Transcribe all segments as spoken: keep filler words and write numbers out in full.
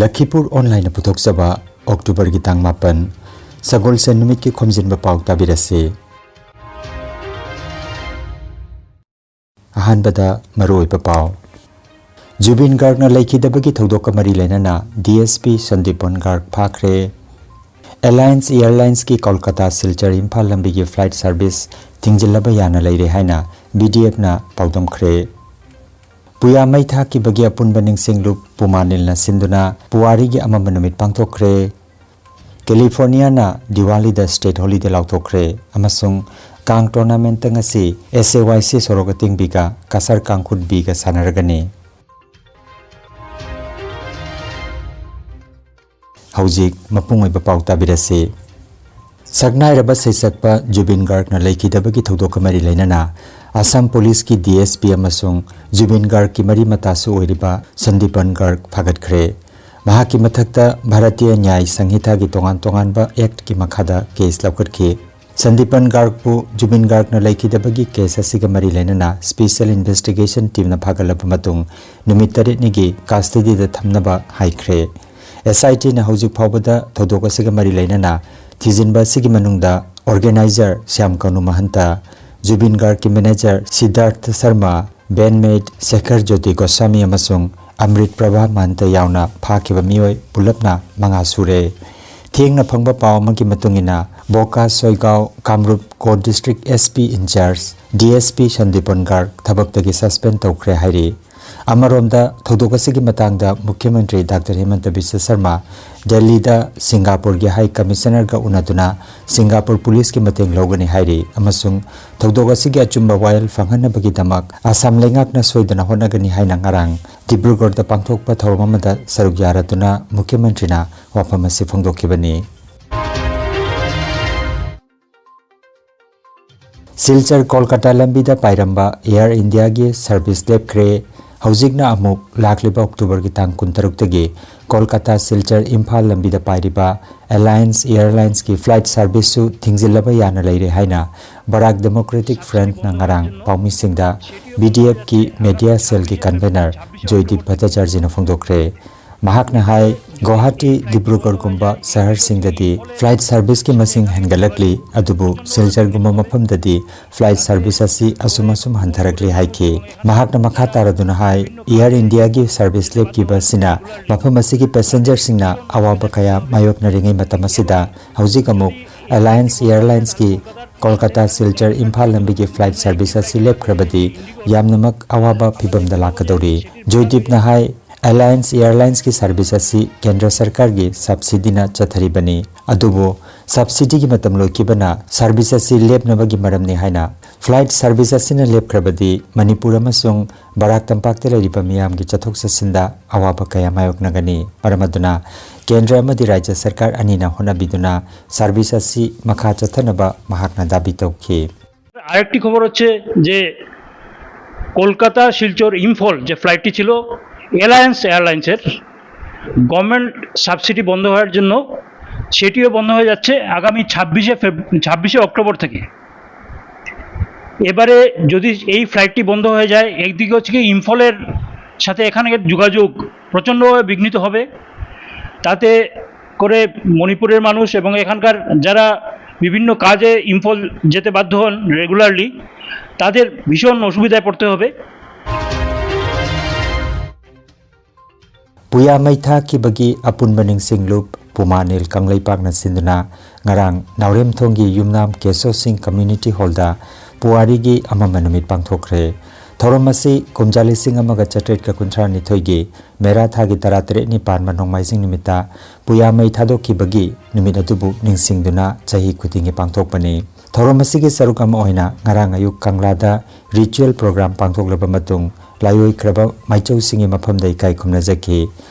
ꯂꯈꯤꯄꯨꯔ ꯑꯣꯟꯂꯥꯏꯟꯅ ꯄꯨꯊꯣꯛꯆꯕ ꯑꯣꯛꯇꯣꯕꯔꯒꯤ ꯇꯥꯡ ꯃꯥꯄꯟ, ꯁꯒꯣꯜꯁꯦꯟ ꯅꯨꯃꯤꯠꯀꯤ ꯈꯣꯝꯖꯤꯟꯕ ꯄꯥꯎ ꯇꯥꯕꯤꯔꯁꯤ꯫ ꯑꯍꯥꯟꯕꯗ ꯃꯔꯨꯑꯣꯏꯕ ꯄꯥꯎ꯫ ꯖꯨꯕꯤꯟ ꯒꯥꯔꯒꯅ ꯂꯩꯈꯤꯗꯕꯒꯤ ꯊꯧꯗꯣꯛꯀ ꯃꯔꯤ ꯂꯩꯅꯅ D S P ꯁꯟꯗꯤꯄꯟ ꯒꯥꯔꯒ ꯐꯥꯈ꯭ꯔꯦ꯫ ꯑꯦꯂꯥꯌꯟꯁ ꯑꯦꯌꯔꯂꯥꯏꯟꯁꯀꯤ Kolkata Silchar Imphal ꯂꯝꯕꯤꯒꯤ ꯐ꯭ꯂꯥꯏꯠ ꯁꯥꯔꯚꯤꯁ ꯊꯤꯡꯖꯤꯜꯂꯕ ꯌꯥꯅ ꯂꯩꯔꯦ ꯍꯥꯏꯅ ꯕꯤ ꯗꯤ ꯑꯦꯐꯅ ꯄꯥꯎꯗꯝꯈ꯭ꯔꯦ꯫ ꯄꯨꯌꯥ ꯃꯩ ꯊꯥꯈꯤꯕꯒꯤ ꯑꯄꯨꯟꯕ ꯅꯤꯡꯁꯤꯡꯂꯨꯞ ꯄꯨꯃꯥ ꯅꯤꯜꯅ ꯁꯤꯟꯗꯨꯅ ꯄꯨꯋꯥꯔꯤꯒꯤ ꯑꯃꯝꯕ ꯅꯨꯃꯤꯠ ꯄꯥꯡꯊꯣꯛꯈ꯭ꯔꯦ꯫ ꯀꯦꯂꯤꯐꯣꯔꯅꯤꯌꯥꯅ ꯗꯤꯋꯥꯂꯤꯗ ꯁ꯭ꯇꯦꯠ ꯍꯣꯂꯤꯗꯦ ꯂꯥꯎꯊꯣꯛꯈ꯭ꯔꯦ ꯑꯃꯁꯨꯡ ꯀꯥꯡ ꯇꯣꯔꯅꯥꯃꯦꯟꯠꯇ ꯉꯁꯤ ꯑꯦꯁ ꯑꯦ ꯋꯥꯏ ꯁꯤ ꯁꯣꯔꯣꯛ ꯑꯇꯤꯡꯕꯤꯒ ꯀꯁꯥꯔ ꯀꯥꯡꯈꯨꯠ ꯕꯤꯒ ꯁꯥꯟꯅꯔꯒꯅꯤ꯫ ꯍꯧꯖꯤꯛ ꯃꯄꯨꯡ ꯑꯣꯏꯕ ꯄꯥꯎ ꯇꯥꯕꯤꯔꯁꯤ꯫ ꯁꯛꯅꯥꯏꯔꯕ ꯁꯩꯁꯛꯄ ꯖꯨꯕꯤꯟ ꯒꯥꯔꯒꯅ ꯂꯩꯈꯤꯗꯕꯒꯤ ꯊꯧꯗꯣꯛꯀ ꯃꯔꯤ ꯂꯩꯅꯅ ꯑꯁꯥꯝ ꯄꯨꯂꯤꯁꯀꯤ ꯗꯤ ꯑꯦꯁ ꯄꯤ ꯑꯃꯁꯨꯡ ꯖꯨꯕꯤꯟ ꯒꯥꯔꯒꯀꯤ ꯃꯔꯤ ꯃꯇꯥꯁꯨ ꯑꯣꯏꯔꯤꯕ ꯁꯟꯗꯤꯄꯟ ꯒꯥꯔꯒ ꯐꯥꯒꯠꯈ꯭ꯔꯦ꯫ ꯃꯍꯥꯛꯀꯤ ꯃꯊꯛꯇ ꯚꯥꯔꯇꯤꯌ ꯅ꯭ꯌꯥꯌ ꯁꯪꯍꯤꯇꯥꯒꯤ ꯇꯣꯉꯥꯟ ꯇꯣꯉꯥꯟꯕ ꯑꯦꯛꯠꯀꯤ ꯃꯈꯥꯗ ꯀꯦꯁ ꯂꯧꯈꯠꯈꯤ꯫ ꯁꯟꯗꯤꯄꯟ ꯒꯥꯔꯒꯄꯨ ꯖꯨꯕꯤꯟ ꯒꯥꯔꯒꯅ ꯂꯩꯈꯤꯗꯕꯒꯤ ꯀꯦꯁ ꯑꯁꯤꯒ ꯃꯔꯤ ꯂꯩꯅꯅ ꯁ꯭ꯄꯦꯁꯦꯜ ꯏꯟꯚꯦꯁꯇꯤꯒꯦꯁꯟ ꯇꯤꯝꯅ ꯐꯥꯒꯠꯂꯕ ꯃꯇꯨꯡ ꯅꯨꯃꯤꯠ ꯇꯔꯦꯠꯅꯤꯒꯤ ꯀꯁꯇꯗꯤꯗ ꯊꯝꯅꯕ ꯍꯥꯏꯈ꯭ꯔꯦ꯫ ꯑꯦꯁ ꯑꯥꯏ ꯇꯤꯅ ꯍꯧꯖꯤꯛ ꯐꯥꯎꯕꯗ ꯊꯧꯗꯣꯛ ꯑꯁꯤꯒ ꯃꯔꯤ ꯂꯩꯅꯅ ꯊꯤꯖꯤꯟꯕ ꯑꯁꯤꯒꯤ ꯃꯅꯨꯡꯗ ꯑꯣꯔꯒꯦꯅꯥꯏꯖꯔ ꯁ꯭ꯌꯥꯝ ꯀꯥꯅꯨ ꯃꯍꯟꯇ, ꯖꯨꯕꯤꯟ ꯒꯥꯔꯒꯀꯤ ꯃꯦꯅꯦꯖꯔ ꯁꯤꯗꯥꯔꯊ ꯁꯔꯃ, ꯕꯦꯟꯃꯦꯠ ꯁꯦꯈꯔ ꯖꯣꯇꯤ ꯒꯣꯁ꯭ꯋꯥꯃꯤ ꯑꯃꯁꯨꯡ ꯑꯃ꯭ꯔꯤꯠ ꯄ꯭ꯔꯚꯥ ꯃꯍꯟꯇ ꯌꯥꯎꯅ ꯐꯥꯈꯤꯕ ꯃꯤꯑꯣꯏ ꯄꯨꯂꯞꯅ ꯃꯉꯥ ꯁꯨꯔꯦ꯫ ꯊꯦꯡꯅ ꯐꯪꯕ ꯄꯥꯎ ꯑꯃꯒꯤ ꯃꯇꯨꯡ ꯏꯟꯅ, ꯕꯣꯀꯥ ꯁꯣꯏꯒꯥꯎ ꯀꯥꯝꯔꯨꯞ ꯀꯣ district S P in-charge D S P ꯁꯟꯗꯤꯄꯟ ꯒꯥꯔꯒ ꯊꯕꯛꯇꯒꯤ ꯁꯁꯄꯦꯟ ꯇꯧꯈ꯭ꯔꯦ ꯍꯥꯏꯔꯤ꯫ ꯑꯃꯔꯣꯝꯗ, ꯊꯧꯗꯣꯛ ꯑꯁꯤꯒꯤ ꯃꯇꯥꯡꯗ ꯃꯨꯈ꯭ꯌ ꯃꯟꯇ꯭ꯔꯤ ꯗꯥꯛꯇꯔ ꯍꯤꯃꯟꯇ ꯕꯤꯁ꯭ꯋ ꯁꯔꯃ ꯗꯦꯜꯂꯤꯗ ꯁꯤꯡꯒꯥꯄꯨꯔꯒꯤ ꯍꯥꯏ ꯀꯃꯤꯁꯅꯔꯒ ꯎꯅꯗꯨꯅ ꯁꯤꯡꯒꯥꯄꯨꯔ ꯄꯨꯂꯤꯁꯀꯤ ꯃꯇꯦꯡ ꯂꯧꯒꯅꯤ ꯍꯥꯏꯔꯤ ꯑꯃꯁꯨꯡ ꯊꯧꯗꯣꯛ ꯑꯁꯤꯒꯤ ꯑꯆꯨꯝꯕ ꯋꯥꯌꯦꯜ ꯐꯪꯍꯟꯅꯕꯒꯤꯗꯃꯛ ꯑꯁꯥꯝ ꯂꯩꯉꯥꯛꯅ ꯁꯣꯏꯗꯅ ꯍꯣꯠꯅꯒꯅꯤ ꯍꯥꯏꯅ ꯉꯔꯥꯡ ꯗꯤꯕ꯭ꯔꯨꯒꯔꯗ ꯄꯥꯡꯊꯣꯛꯄ ꯊꯧꯔꯝ ꯑꯃꯗ ꯁꯔꯨꯛ ꯌꯥꯔꯗꯨꯅ ꯃꯨꯈ꯭ꯌ ꯃꯟꯇ꯭ꯔꯤꯅ ꯋꯥꯐꯝ ꯑꯁꯤ ꯐꯣꯡꯗꯣꯛꯈꯤꯕꯅꯤ꯫ ꯁꯤꯜꯆꯔ ꯀꯣꯜꯀꯇꯥ ꯂꯝꯕꯤꯗ ꯄꯥꯏꯔꯝꯕ ꯑꯦꯌꯔ ꯏꯟꯗꯤꯌꯥꯒꯤ ꯁꯔꯚꯤꯁ ꯂꯦꯞꯈ꯭ꯔꯦ꯫ ꯍꯧꯖꯤꯛꯅ ꯑꯃꯨꯛ ꯂꯥꯛꯂꯤꯕ ꯑꯣꯛꯇꯣꯕꯔꯒꯤ ꯇꯥꯡ ꯀꯨꯟꯇꯔꯨꯛꯇꯒꯤ ꯀꯣꯜꯀꯇꯥ ꯁꯤꯜꯆꯔ ꯏꯝꯐꯥꯜ ꯂꯝꯕꯤꯗ ꯄꯥꯏꯔꯤꯕ ꯑꯦꯂꯥꯌꯟꯁ ꯑꯦꯌꯔꯂꯥꯏꯟꯁꯀꯤ ꯐ꯭ꯂꯥꯏꯠ ꯁꯔꯚꯤꯁꯁꯨ ꯊꯤꯡꯖꯤꯜꯂꯕ ꯌꯥꯅ ꯂꯩꯔꯦ ꯍꯥꯏꯅ ꯕꯔꯥꯛ ꯗꯦꯃꯣꯀ꯭ꯔꯦꯇꯤꯛ ꯐ꯭ꯔꯟꯠꯅ ꯉꯔꯥꯡ ꯄꯥꯎꯃꯤꯁꯤꯡꯗ ꯕꯤ ꯗꯤ ꯑꯦꯐꯀꯤ ꯃꯦꯗꯤꯌꯥ ꯁꯦꯜꯒꯤ ꯀꯟꯚꯦꯅꯔ ꯖꯣꯏꯗꯤꯞ ꯚꯠꯇꯥꯆꯥꯔꯖꯤꯅ ꯐꯣꯡꯗꯣꯛꯈ꯭ꯔꯦ꯫ ꯃꯍꯥꯛꯅ ꯍꯥꯏ, ꯒꯨꯋꯥꯍꯥꯇꯤ, ꯗꯤꯕ꯭ꯔꯨꯒꯔꯒꯨꯝꯕ ꯁꯍꯔꯁꯤꯡꯗꯗꯤ flight serviceꯀꯤ ꯃꯁꯤꯡ ꯍꯦꯟꯒꯠꯂꯛꯂꯤ, ꯑꯗꯨꯕꯨ ꯁꯤꯜꯆꯔꯒꯨꯝꯕ ꯃꯐꯝꯗꯗꯤ flight service ꯑꯁꯤ ꯑꯁꯨꯝ ꯑꯁꯨꯝ ꯍꯟꯊꯔꯛꯂꯤ ꯍꯥꯏꯈꯤ꯫ ꯃꯍꯥꯛꯅ ꯃꯈꯥ ꯇꯥꯔꯗꯨꯅ ꯍꯥꯏ, Air Indiaꯒꯤ service ꯂꯦꯞꯈꯤꯕ ꯑꯁꯤꯅ ꯃꯐꯝ ꯑꯁꯤꯒꯤ passengerꯁꯤꯡꯅ ꯑꯋꯥꯕ ꯀꯌꯥ ꯃꯥꯌꯣꯛꯅꯔꯤꯉꯩ ꯃꯇꯝ ꯑꯁꯤꯗ ꯍꯧꯖꯤꯛ ꯑꯃꯨꯛ Alliance Airlinesꯀꯤ ꯀꯣꯜꯀꯇꯥ ꯁꯤꯜꯆꯔ ꯏꯝꯐꯥꯜ ꯂꯝꯕꯤꯒꯤ flight service ꯑꯁꯤ ꯂꯦꯞꯈ꯭ꯔꯕꯗꯤ ꯌꯥꯝꯅꯃꯛ ꯑꯋꯥꯕ ꯐꯤꯕꯝꯗ ꯂꯥꯛꯀꯗꯧꯔꯤ꯫ ꯖꯣꯏꯗꯤꯞꯅ ꯍꯥꯏ, Alliance Airlinesꯀꯤ service ꯑꯁꯤ ꯀꯦꯟꯗ꯭ꯔ ꯁꯔꯀꯥꯔꯒꯤ subsidyꯅ ꯆꯠꯊꯔꯤꯕꯅꯤ꯫ ꯑꯗꯨꯕꯨ subsidyꯒꯤ ꯃꯇꯝ ꯂꯣꯏꯈꯤꯕꯅ service ꯑꯁꯤ ꯂꯦꯞꯅꯕꯒꯤ ꯃꯔꯝꯅꯤ ꯍꯥꯏꯅ, flight service ꯑꯁꯤꯅ ꯂꯦꯞꯈ꯭ꯔꯕꯗꯤ ꯃꯅꯤꯄꯨꯔ ꯑꯃꯁꯨꯡ ꯕꯔꯥꯛ ꯇꯝꯄꯥꯛꯇ ꯂꯩꯔꯤꯕ ꯃꯤꯌꯥꯝꯒꯤ ꯆꯠꯊꯣꯛ ꯆꯠꯁꯤꯟꯗ ꯑꯋꯥꯕ ꯀꯌꯥ ꯃꯥꯌꯣꯛꯅꯒꯅꯤ꯫ ꯃꯔꯝ ꯑꯗꯨꯅ ꯀꯦꯟꯗ꯭ꯔ ꯑꯃꯗꯤ ꯔꯥꯖ꯭ꯌ ꯁꯔꯀꯥꯔ ꯑꯅꯤꯅ ꯍꯣꯠꯅꯕꯤꯗꯨꯅ service ꯑꯁꯤ ꯃꯈꯥ ꯆꯠꯊꯅꯕ ꯃꯍꯥꯛꯅ ꯗꯥꯕꯤ ꯇꯧꯈꯤ꯫ আরেকটি খবর হচ্ছে যে কলকাতা শিলচর ইম্ফল যে ফ্লাইটটি ছিল অ্যালায়েন্স এয়ারলাইন্সের, গভর্নমেন্ট সাবসিডি বন্ধ হওয়ার জন্য সেটিও বন্ধ হয়ে যাচ্ছে আগামী ছাব্বিশে ফেব ছাব্বিশে অক্টোবর থেকে। এবারে যদি এই ফ্লাইটটি বন্ধ হয়ে যায়, একদিকে হচ্ছে কি ইম্ফলের সাথে এখানকার যোগাযোগ প্রচণ্ডভাবে বিঘ্নিত হবে, তাতে করে মণিপুরের মানুষ এবং এখানকার যারা বিভিন্ন কাজে ইম্ফল যেতে বাধ্য হন রেগুলারলি, তাদের ভীষণ অসুবিধায় পড়তে হবে। ꯄꯨꯌꯥ ꯃꯩ ꯊꯥꯈꯤꯕꯒꯤ ꯑꯄꯨꯟꯕ ꯅꯤꯡꯁꯤꯡꯂꯨꯞ ꯄꯨꯃꯥꯅꯤꯜ ꯀꯪꯂꯩꯄꯥꯛꯅ ꯁꯤꯟꯗꯨꯅ ꯉꯔꯥꯡ ꯅꯥꯎꯔꯦꯝꯊꯣꯡꯒꯤ ꯌꯨꯝꯅꯥꯝ ꯀꯦꯁꯣ ꯁꯤꯡ ꯀꯝꯃ꯭ꯌꯨꯅꯤꯇꯤ ꯍꯣꯜꯗ ꯄꯨꯋꯥꯔꯤꯒꯤ ꯑꯃꯝꯕ ꯅꯨꯃꯤꯠ ꯄꯥꯡꯊꯣꯛꯈ꯭ꯔꯦ꯫ ꯊꯧꯔꯝ ꯑꯁꯤ ꯀꯨꯝꯖꯥ ꯂꯤꯁꯤꯡ ꯑꯃꯒ ꯆꯥꯇ꯭ꯔꯦꯠꯀ ꯀꯨꯟꯊ꯭ꯔꯥ ꯅꯤꯊꯣꯏꯒꯤ ꯃꯦꯔꯥ ꯊꯥꯒꯤ ꯇꯔꯥꯇꯔꯦꯠꯅꯤ ꯄꯥꯟꯕ ꯅꯣꯡꯃꯥꯏꯖꯤꯡ ꯅꯨꯃꯤꯠꯇ ꯄꯨꯌꯥ ꯃꯩ ꯊꯥꯗꯣꯛꯈꯤꯕꯒꯤ ꯅꯨꯃꯤꯠ ꯑꯗꯨꯕꯨ ꯅꯤꯡꯁꯤꯡꯗꯨꯅ ꯆꯍꯤ ꯈꯨꯗꯤꯡꯒꯤ ꯄꯥꯡꯊꯣꯛꯄꯅꯤ꯫ ꯊꯧꯔꯝ ꯑꯁꯤꯒꯤ ꯁꯔꯨꯛ ꯑꯃ ꯑꯣꯏꯅ ꯉꯔꯥꯡ ꯑꯌꯨꯛ ꯀꯪꯂꯥꯗ ritual program ꯄꯥꯡꯊꯣꯛꯂꯕ ꯃꯇꯨꯡ ꯂꯥꯏꯑꯣꯏꯈ꯭ꯔꯕ ꯃꯥꯏꯆꯧꯁꯤꯡꯒꯤ ꯃꯐꯝꯗ ꯏꯀꯥꯏ ꯈꯨꯝꯅꯖꯈꯤ꯫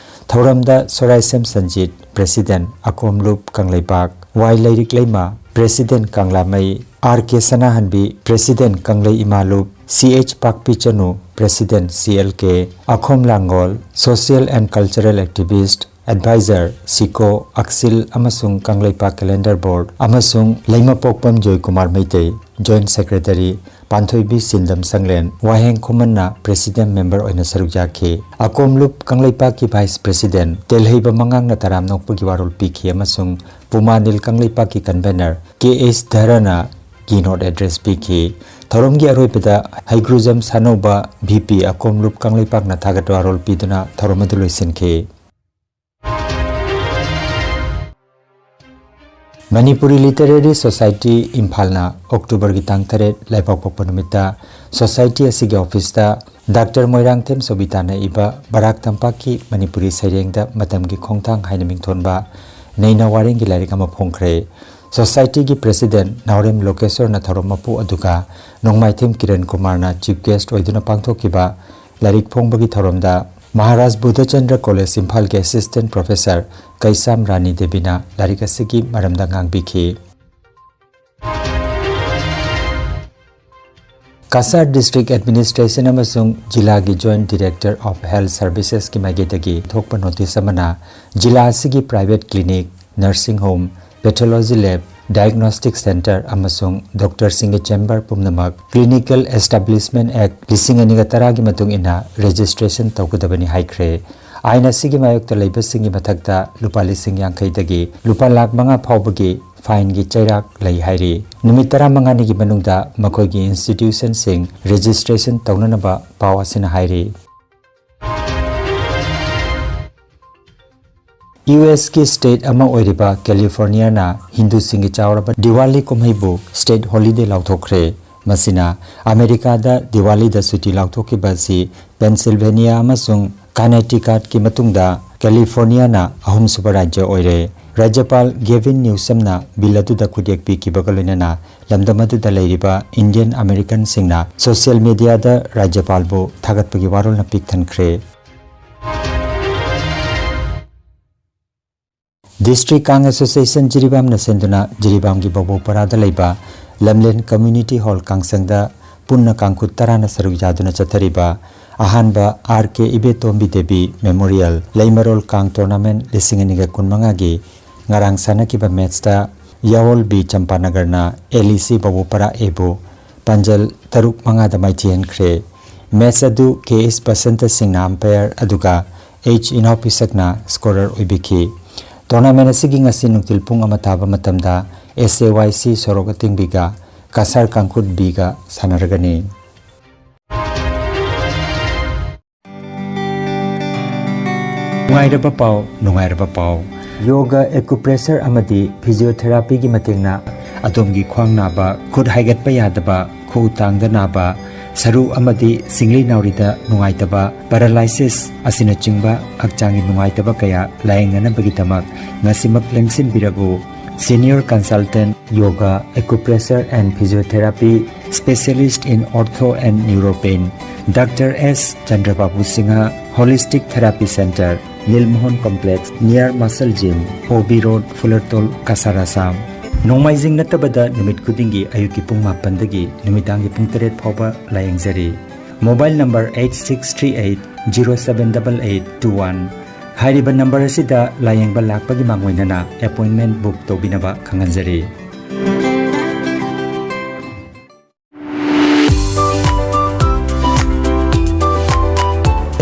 ꯊꯧꯔꯝꯗ ꯁꯣꯔꯥꯏꯁꯦꯝ Sanjit, president ꯑꯀꯣꯝꯂꯨꯞ Kangleipak, Y Leirik Leima, president Kanglamei, R K Sanahanbi, president Kanglei Imalup, C H Pakpichanu, president C L K, Akhom Langol, social and cultural activist, advisor ꯁꯤꯀꯣ ꯑꯛꯁꯤꯜ ꯑꯃꯁꯨꯡ ꯀꯪꯂꯩꯄꯥꯛ calendar board ꯑꯃꯁꯨꯡ ꯂꯩꯃꯄꯣꯛꯄꯝ ꯖꯣꯏꯀꯨꯃꯥꯔ ꯃꯩꯇꯩ, joint secretary ꯄꯥꯟꯊꯣꯏꯕꯤ ꯁꯤꯟꯗꯝ ꯁꯪꯂꯦꯟ ꯋꯥꯍꯦꯡ ꯈꯨꯃꯟꯅ president member ꯑꯣꯏꯅ ꯁꯔꯨꯛ ꯌꯥꯈꯤ꯫ ꯑꯀꯣꯝꯂꯨꯞ ꯀꯪꯂꯩꯄꯥꯛꯀꯤ vice president ꯇꯦꯜꯍꯩꯕ ꯃꯉꯥꯡꯅ ꯇꯔꯥꯝ ꯅꯣꯛꯄꯒꯤ ꯋꯥꯔꯣꯜ ꯄꯤꯈꯤ ꯑꯃꯁꯨꯡ ꯄꯨꯃꯥꯅꯤꯜ ꯀꯪꯂꯩꯄꯥꯛꯀꯤ convener ꯀꯦ ꯑꯦꯁ ꯙꯔꯅ keynote address ꯄꯤꯈꯤ꯫ ꯊꯧꯔꯝꯒꯤ ꯑꯔꯣꯏꯕꯗ ꯍꯩꯒ꯭ꯔꯨꯖꯝ ꯁꯥꯅꯧꯕ ꯚꯤ ꯄꯤ ꯑꯀꯣꯝꯂꯨꯞ ꯀꯪꯂꯩꯄꯥꯛꯅ ꯊꯥꯒꯠ ꯋꯥꯔꯣꯜ ꯄꯤꯗꯨꯅ ꯊꯧꯔꯝ ꯑꯗꯨ ꯂꯣꯏꯁꯤꯟꯈꯤ꯫ ꯃꯅꯤꯄꯨꯔꯤ ꯂꯤꯇꯔꯦꯔꯤ ꯁꯣꯁꯥꯏꯇꯤ ꯏꯝꯐꯥꯜꯅ ꯑꯣꯛꯇꯣꯕꯔꯒꯤ ꯇꯥꯡ ꯇꯔꯦꯠ ꯂꯩꯕꯥꯛꯄꯣꯛꯄ ꯅꯨꯃꯤꯠꯇ ꯁꯣꯁꯥꯏꯇꯤ ꯑꯁꯤꯒꯤ ꯑꯣꯐꯤꯁꯇ ꯗꯥꯛꯇꯔ ꯃꯣꯏꯔꯥꯡꯊꯦꯝ ꯁꯣꯕꯤꯇꯥꯅ ꯏꯕ ꯕꯔꯥꯛ ꯇꯝꯄꯥꯛꯀꯤ ꯃꯅꯤꯄꯨꯔꯤ ꯁꯩꯔꯦꯡꯗ ꯃꯇꯝꯒꯤ ꯈꯣꯡꯊꯥꯡ ꯍꯥꯏꯅ ꯃꯤꯡꯊꯣꯟꯕ ꯅꯩꯅ ꯋꯥꯔꯦꯡꯒꯤ ꯂꯥꯏꯔꯤꯛ ꯑꯃ ꯐꯣꯡꯈ꯭ꯔꯦ꯫ ꯁꯣꯁꯥꯏꯇꯤꯒꯤ president ꯅꯥꯎꯔꯦꯝ ꯂꯣꯀꯦꯁꯣꯔꯅ ꯊꯧꯔꯝ ꯃꯄꯨ ꯑꯗꯨꯒ ꯅꯣꯡꯃꯥꯏꯊꯦꯝ ꯀꯤꯔꯟ ꯀꯨꯃꯥꯔꯅ chief guest ꯑꯣꯏꯗꯨꯅ ꯄꯥꯡꯊꯣꯛꯈꯤꯕ ꯂꯥꯏꯔꯤꯛ ꯐꯣꯡꯕꯒꯤ ꯊꯧꯔꯝꯗ ꯃꯍꯥꯔꯥꯖ ꯕꯨꯙꯆꯟꯗ꯭ꯔ ꯀꯣꯂꯦꯖ ꯏꯝꯐꯥꯜꯒꯤ assistant professor ꯀꯩꯁꯥꯝ ꯔꯥꯅꯤ ꯗꯦꯕꯤꯅ ꯂꯥꯏꯔꯤꯛ ꯑꯁꯤꯒꯤ ꯃꯔꯝꯗ ꯉꯥꯡꯕꯤꯈꯤ꯫ ꯀꯁꯥꯔ district administration ꯑꯃꯁꯨꯡ ꯖꯤꯂꯥꯒꯤ joint director of health servicesꯀꯤ ꯃꯥꯏꯀꯩꯗꯒꯤ ꯊꯣꯛꯄ notice ꯑꯃꯅ ꯖꯤꯂꯥ ꯑꯁꯤꯒꯤ private clinic, nursing home, pathology lab, diagnostic centre ꯑꯃꯁꯨꯡ doctorꯁꯤꯡꯒꯤ chamber ꯄꯨꯝꯅꯃꯛ Clinical Establishment Act ꯂꯤꯁꯤꯡ ꯑꯅꯤꯒ ꯇꯔꯥꯒꯤ ꯃꯇꯨꯡ ꯏꯟꯅ registration ꯇꯧꯒꯗꯕꯅꯤ ꯍꯥꯏꯈ꯭ꯔꯦ꯫ ꯑꯥꯏꯟ ꯑꯁꯤꯒꯤ ꯃꯥꯌꯣꯛꯇ ꯂꯩꯕꯁꯤꯡꯒꯤ ꯃꯊꯛꯇ ꯂꯨꯄꯥ ꯂꯤꯁꯤꯡ ꯌꯥꯡꯈꯩꯗꯒꯤ ꯂꯨꯄꯥ ꯂꯥꯈ ꯃꯉꯥ ꯐꯥꯎꯕꯒꯤ fineꯒꯤ ꯆꯩꯔꯥꯛ ꯂꯩ ꯍꯥꯏꯔꯤ꯫ ꯅꯨꯃꯤꯠ ꯇꯔꯥꯃꯉꯥꯅꯤꯒꯤ ꯃꯅꯨꯡꯗ ꯃꯈꯣꯏꯒꯤ institutionꯁꯤꯡ registration ꯇꯧꯅꯅꯕ ꯄꯥꯎ ꯑꯁꯤꯅ ꯍꯥꯏꯔꯤ꯫ ꯌꯨ ꯑꯦꯁꯀꯤ state ꯑꯃ ꯑꯣꯏꯔꯤꯕ ꯀꯦꯂꯤꯐꯣꯔꯅꯤꯌꯥꯅ ꯍꯤꯟꯗꯨꯁꯤꯡꯒꯤ ꯆꯥꯎꯔꯕ ꯗꯤꯋꯥꯂꯤ ꯀꯨꯝꯍꯩꯕꯨ state holiday ꯂꯥꯎꯊꯣꯛꯈ꯭ꯔꯦ꯫ ꯃꯁꯤꯅ ꯑꯃꯦꯔꯤꯀꯥꯗ ꯗꯤꯋꯥꯂꯤꯗ ꯁꯨꯇꯤ ꯂꯥꯎꯊꯣꯛꯈꯤꯕ ꯑꯁꯤ ꯄꯦꯟꯁꯤꯜꯚꯦꯅꯤꯌꯥ ꯑꯃꯁꯨꯡ ꯀꯅꯦꯇꯤꯀꯠꯀꯤ ꯃꯇꯨꯡꯗ ꯀꯦꯂꯤꯐꯣꯔꯅꯤꯌꯥꯅ ꯑꯍꯨꯝꯁꯨꯕ ꯔꯥꯖ꯭ꯌ ꯑꯣꯏꯔꯦ꯫ ꯔꯥꯖ꯭ꯌꯄꯥꯜ ꯒꯦꯚꯤꯟ ꯅ꯭ꯌꯨꯁꯝꯅ ꯕꯤꯜ ꯑꯗꯨꯗ ꯈꯨꯠꯌꯦꯛ ꯄꯤꯈꯤꯕꯒ ꯂꯣꯏꯅꯅ ꯂꯝꯗꯝ ꯑꯗꯨꯗ ꯂꯩꯔꯤꯕ ꯏꯟꯗꯤꯌꯟ ꯑꯃꯦꯔꯤꯀꯟꯁꯤꯡꯅ ꯁꯣꯁꯤꯌꯦꯜ ꯃꯤꯗꯤꯌꯥꯗ ꯔꯥꯖ꯭ꯌꯄꯥꯜꯕꯨ ꯊꯥꯒꯠꯄꯒꯤ ꯋꯥꯔꯣꯜꯅ ꯄꯤꯛ ꯊꯟꯈ꯭ꯔꯦ꯫ District Kang Association ꯖꯤꯔꯤꯕꯥꯝꯅ ꯁꯤꯟꯗꯨꯅ ꯖꯤꯔꯤꯕꯥꯝꯒꯤ ꯕꯕꯣꯄꯔꯥꯗ ꯂꯩꯕ ꯂꯝꯂꯦꯟ Community Hall ꯀꯥꯡꯁꯪꯗ ꯄꯨꯟꯅ ꯀꯥꯡꯈꯨꯠ ꯇꯔꯥꯅ ꯁꯔꯨꯛ ꯌꯥꯗꯨꯅ ꯆꯠꯊꯔꯤꯕ ꯑꯍꯥꯟꯕ ꯑꯥꯔ ꯀꯦ ꯏꯕꯦꯇꯣꯝꯕꯤ ꯗꯦꯕꯤ ꯃꯦꯃꯣꯔꯤꯌꯦꯜ ꯂꯩꯃꯔꯣꯜ ꯀꯥꯡ tournament ꯂꯤꯁꯤꯡ ꯑꯅꯤꯒ ꯀꯨꯟꯃꯉꯥꯒꯤ ꯉꯔꯥꯡ ꯁꯥꯟꯅꯈꯤꯕ ꯃꯦꯠꯁꯇ ꯌꯥꯑꯣꯜ ꯕꯤ ꯆꯝꯄꯥꯅꯒꯔꯅ ꯑꯦꯜ ꯏ ꯁꯤ ꯕꯕꯣꯄꯔꯥ ꯑꯦꯕꯨ ꯄꯥꯟꯖꯜ ꯇꯔꯨꯛ ꯃꯉꯥꯗ ꯃꯥꯏꯊꯤꯍꯟꯈ꯭ꯔꯦ꯫ ꯃꯦꯆ ꯑꯗꯨ ꯀꯦ ꯑꯦꯁ ꯕꯁꯟꯇ ꯁꯤꯡꯅ ꯑꯝꯄꯥꯌꯔ ꯑꯗꯨꯒ ꯑꯩꯆ ꯏꯅꯥꯎꯄꯤꯁꯛꯅ ꯁ꯭ꯀꯣꯔꯔ ꯑꯣꯏꯕꯤꯈꯤ꯫ ꯇꯣꯔꯅꯥꯃꯦꯟ ꯑꯁꯤꯒꯤ ꯉꯁꯤ ꯅꯨꯡꯊꯤꯜ ꯄꯨꯡ ꯑꯃ ꯇꯥꯕ ꯃꯇꯝꯗ ꯑꯦꯁ ꯑꯦ ꯋꯥꯏ ꯁꯤ ꯁꯣꯔꯣꯛ ꯑꯇꯤꯡꯕꯤꯒ ꯀꯁꯥꯔ ꯀꯥꯡꯈꯨꯠ ꯕꯤꯒ ꯁꯥꯟꯅꯔꯒꯅꯤ꯫ ꯅꯨꯡꯉꯥꯏꯔꯕ ꯄꯥꯎ, ꯅꯨꯡꯉꯥꯏꯔꯕ ꯄꯥꯎ꯫ ꯌꯣꯒ, ꯑꯦꯀꯨꯄ꯭ꯔꯦꯁꯔ ꯑꯃꯗꯤ ꯐꯤꯖꯤꯑꯣꯊꯦꯔꯥꯄꯤꯒꯤ ꯃꯇꯦꯡꯅ ꯑꯗꯣꯝꯒꯤ ꯈ꯭ꯋꯥꯡ ꯅꯥꯕ, ꯈꯨꯠ ꯍꯥꯏꯒꯠꯄ ꯌꯥꯗꯕ, ꯈꯨꯎ ꯇꯥꯡꯗ ꯅꯥꯕ, ꯁꯔꯨ ꯑꯃꯗꯤ ꯁꯤꯡꯂꯤ ꯅꯥꯎꯔꯤꯗ ꯅꯨꯡꯉꯥꯏꯇꯕ, ꯄꯦꯔꯥꯂꯥꯏꯁꯤꯁ ꯑꯁꯤꯅꯆꯤꯡꯕ ꯍꯛꯆꯥꯡꯒꯤ ꯅꯨꯡꯉꯥꯏꯇꯕ ꯀꯌꯥ ꯂꯥꯌꯦꯡꯅꯅꯕꯒꯤꯗꯃꯛ ꯉꯁꯤꯃꯛ ꯂꯦꯡꯁꯤꯟꯕꯤꯔꯕꯨ꯫ Senior Consultant Yoga, Acupressure and Physiotherapy, Specialist in Ortho and Neuropain, Doctor S Chandrababu Singha, Holistic Therapy Center, Lilmohon Complex, near Muscle Gym, O B Road, Fulertol, Kasar, Assam꯫ ꯅꯣꯡꯃꯥꯏꯖꯤꯡ ꯅꯠꯇꯕꯗ ꯅꯨꯃꯤꯠ ꯈꯨꯗꯤꯡꯒꯤ ꯑꯌꯨꯛꯀꯤ ꯄꯨꯡ ꯃꯥꯄꯟꯗꯒꯤ ꯅꯨꯃꯤꯗꯥꯡꯒꯤ ꯄꯨꯡ ꯇꯔꯦꯠ ꯐꯥꯎꯕ ꯂꯥꯌꯦꯡꯖꯔꯤ꯫ Mobile number eight six three eight zero seven double eight two one꯫ ꯍꯥꯏꯔꯤꯕ ꯅꯝꯕꯔ ꯑꯁꯤꯗ ꯂꯥꯌꯦꯡꯕ ꯂꯥꯛꯄꯒꯤ ꯃꯥꯡꯑꯣꯏꯅꯅ ꯑꯦꯄꯣꯏꯟꯃꯦꯟ ꯕꯨꯛ ꯇꯧꯕꯤꯅꯕ ꯈꯪꯍꯟꯖꯔꯤ꯫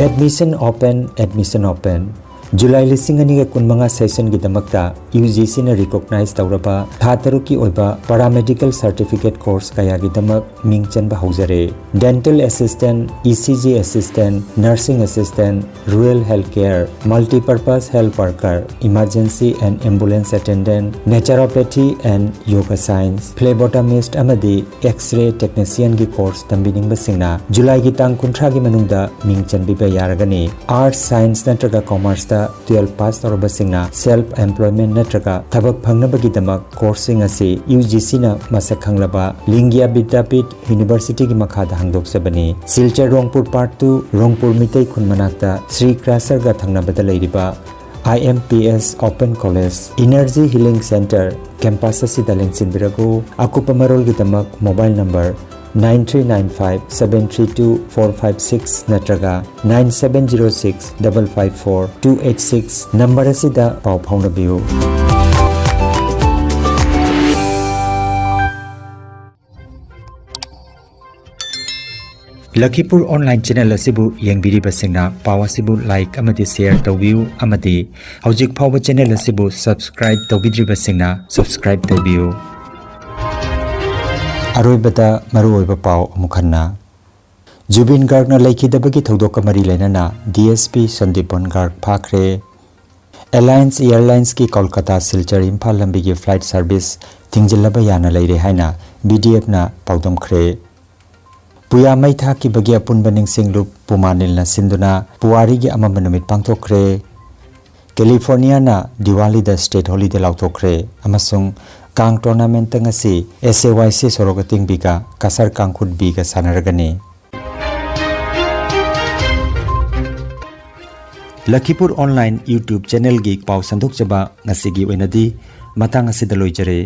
Admission open, admission open꯫ July ꯂꯤꯁꯤꯡ ꯑꯅꯤꯒ ꯀꯨꯟꯃꯉꯥ ꯁꯦꯁꯟꯒꯤꯗꯃꯛꯇ ꯌꯨ ꯖꯤ ꯁꯤꯅ ꯔꯤꯀꯣꯛꯅꯥꯏꯖ ꯇꯧꯔꯕ ꯊꯥ ꯇꯔꯨꯛꯀꯤ ꯑꯣꯏꯕ ꯄꯦꯔꯥꯃꯦꯗꯤꯀꯦꯜ ꯁꯥꯔꯇꯤꯐꯤꯀꯦꯠ ꯀꯣꯔꯁ ꯀꯌꯥꯒꯤꯗꯃꯛ ꯃꯤꯡ ꯆꯟꯕ ꯍꯧꯖꯔꯦ꯫ Dental Assistant, E C G Assistant, Nursing Assistant, Rural Health Care, Multipurpose Health Worker, Emergency and Ambulance Attendant, Naturopathy and Yoga Science, Phlebotomist ꯑꯃꯗꯤ X-ray Technicianꯒꯤ ꯀꯣꯔꯁ ꯇꯝꯕꯤꯅꯤꯡꯕꯁꯤꯡꯅ ꯖꯨꯂꯥꯏꯒꯤ ꯇꯥꯡ ꯀꯨꯟꯊ꯭ꯔꯥꯒꯤ ꯃꯅꯨꯡꯗ ꯃꯤꯡ ꯆꯟꯕꯤꯕ ꯌꯥꯔꯒꯅꯤ꯫ ꯑꯥꯔꯠꯁ, ꯁꯥꯏꯟꯁ ꯅꯠꯇ꯭ꯔꯒ ꯀꯣꯃꯔꯁꯇ ꯇꯨꯌꯦꯜꯐ ꯄꯥꯁ ꯇꯧꯔꯕꯁꯤꯡꯅ ꯁꯦꯜꯐ ꯑꯦꯝꯄ꯭ꯂꯣꯏꯃꯦꯟ ꯅꯠꯇ꯭ꯔꯒ ꯊꯕꯛ ꯐꯪꯅꯕꯒꯤꯗꯃꯛ ꯀꯣꯔꯁꯁꯤꯡ ꯑꯁꯤ ꯌꯨ ꯖꯤ ꯁꯤꯅ ꯃꯁꯛ ꯈꯪꯂꯕ ꯂꯤꯡꯒ꯭ꯌꯥ ꯕꯤꯗ꯭ꯌꯥꯄꯤꯊ ꯌꯨꯅꯤꯚꯔꯁꯤꯇꯤꯒꯤ ꯃꯈꯥꯗ ꯍꯥꯡꯗꯣꯛꯆꯕꯅꯤ꯫ ꯁꯤꯜꯆꯔ ꯔꯣꯡꯄꯨꯔ ꯄꯥꯔꯠ ꯇꯨ, ꯔꯣꯡꯄꯨꯔ ꯃꯤꯇꯩ ꯈꯨꯟ ꯃꯅꯥꯛꯇ ꯁ꯭ꯔꯤ ꯀ꯭ꯔꯥꯁꯔꯒ ꯊꯪꯅꯕꯗ ꯂꯩꯔꯤꯕ I M P S Open College, Energy Healing Center campus ꯑꯁꯤꯗ ꯂꯦꯡꯁꯤꯟꯕꯤꯔꯛꯎ꯫ ꯑꯀꯨꯞꯄ ꯃꯔꯣꯜꯒꯤꯗꯃꯛ mobile number nine three nine five seven three two four five six ꯅꯠꯇ꯭ꯔꯒ nine seven zero six double five four two eight six number ꯑꯁꯤꯗ ꯄꯥꯎ ꯐꯥꯎꯅꯕꯤꯌꯨ꯫ ꯂꯈꯤꯄꯨꯔ online channel ꯑꯁꯤꯕꯨ ꯌꯦꯡꯕꯤꯔꯤꯕꯁꯤꯡꯅ ꯄꯥꯎ ꯑꯁꯤꯕꯨ like ꯑꯃꯗꯤ share ꯇꯧꯕꯤꯌꯨ ꯑꯃꯗꯤ ꯍꯧꯖꯤꯛ ꯐꯥꯎꯕ ꯆꯦꯅꯦꯜ ꯑꯁꯤꯕꯨ ꯁꯕꯁꯀ꯭ꯔꯥꯏꯕ ꯇꯧꯕꯤꯗ꯭ꯔꯤꯕꯁꯤꯡꯅ ꯁꯕꯁꯀ꯭ꯔꯥꯏꯕ ꯇꯧꯕꯤꯌꯨ꯫ ꯑꯔꯣꯏꯕꯗ ꯃꯔꯨꯑꯣꯏꯕ ꯄꯥꯎ ꯑꯃꯨꯛ ꯍꯟꯅ꯫ ꯖꯨꯕꯤꯟ ꯒꯥꯔꯒꯅ ꯂꯩꯈꯤꯗꯕꯒꯤ ꯊꯧꯗꯣꯛꯀ ꯃꯔꯤ ꯂꯩꯅꯅ ꯗꯤ ꯑꯦꯁ ꯄꯤ ꯁꯟꯗꯤꯞ ꯕꯣꯟ ꯒꯥꯔꯒ ꯐꯥꯈ꯭ꯔꯦ꯫ ꯑꯦꯂꯥꯌꯟꯁ ꯑꯦꯌꯔꯂꯥꯏꯟꯁꯀꯤ ꯀꯣꯜꯀꯇꯥ ꯁꯤꯜꯆꯔ ꯏꯝꯐꯥꯜ ꯂꯝꯕꯤꯒꯤ ꯐ꯭ꯂꯥꯏꯠ ꯁꯥꯔꯚꯤꯁ ꯊꯤꯡꯖꯤꯜꯂꯕ ꯌꯥꯅ ꯂꯩꯔꯦ ꯍꯥꯏꯅ ꯕꯤ ꯗꯤ ꯑꯦꯐꯅ ꯄꯥꯎꯗꯝꯈ꯭ꯔꯦ꯫ ꯄꯨꯌꯥ ꯃꯩ ꯊꯥꯈꯤꯕꯒꯤ ꯑꯄꯨꯟꯕ ꯅꯤꯡꯁꯤꯡꯂꯨꯞ ꯄꯨꯃꯥ ꯅꯤꯜꯅ ꯁꯤꯟꯗꯨꯅ ꯄꯨꯋꯥꯔꯤꯒꯤ ꯑꯃꯝꯕ ꯅꯨꯃꯤꯠ ꯄꯥꯡꯊꯣꯛꯈ꯭ꯔꯦ꯫ ꯀꯦꯂꯤꯐꯣꯔꯅꯤꯌꯥꯅ ꯗꯤꯋꯥꯂꯤꯗ ꯁ꯭ꯇꯦꯠ ꯍꯣꯂꯤꯗꯦ ꯂꯥꯎꯊꯣꯛꯈ꯭ꯔꯦ ꯑꯃꯁꯨꯡ ꯀꯥꯡ ꯇꯣꯔꯅꯥꯃꯦꯟꯠꯇ ꯉꯁꯤ ꯑꯦꯁ ꯑꯦ ꯋꯥꯏ ꯁꯤ ꯁꯣꯔꯣꯒ ꯇꯤꯡꯕꯤꯒ ꯀꯁꯥꯔ ꯀꯥꯡꯈꯨꯠ ꯕꯤꯒ ꯁꯥꯟꯅꯔꯒꯅꯤ꯫ ꯂꯈꯤꯄꯨꯔ ꯑꯣꯟꯂꯥꯏꯟ YouTube ꯆꯦꯅꯦꯜꯒꯤ ꯄꯥꯎ ꯁꯟꯗꯣꯛꯆꯕ ꯉꯁꯤꯒꯤ ꯑꯣꯏꯅꯗꯤ ꯃꯇꯥꯡ ꯑꯁꯤꯗ ꯂꯣꯏꯖꯔꯦ꯫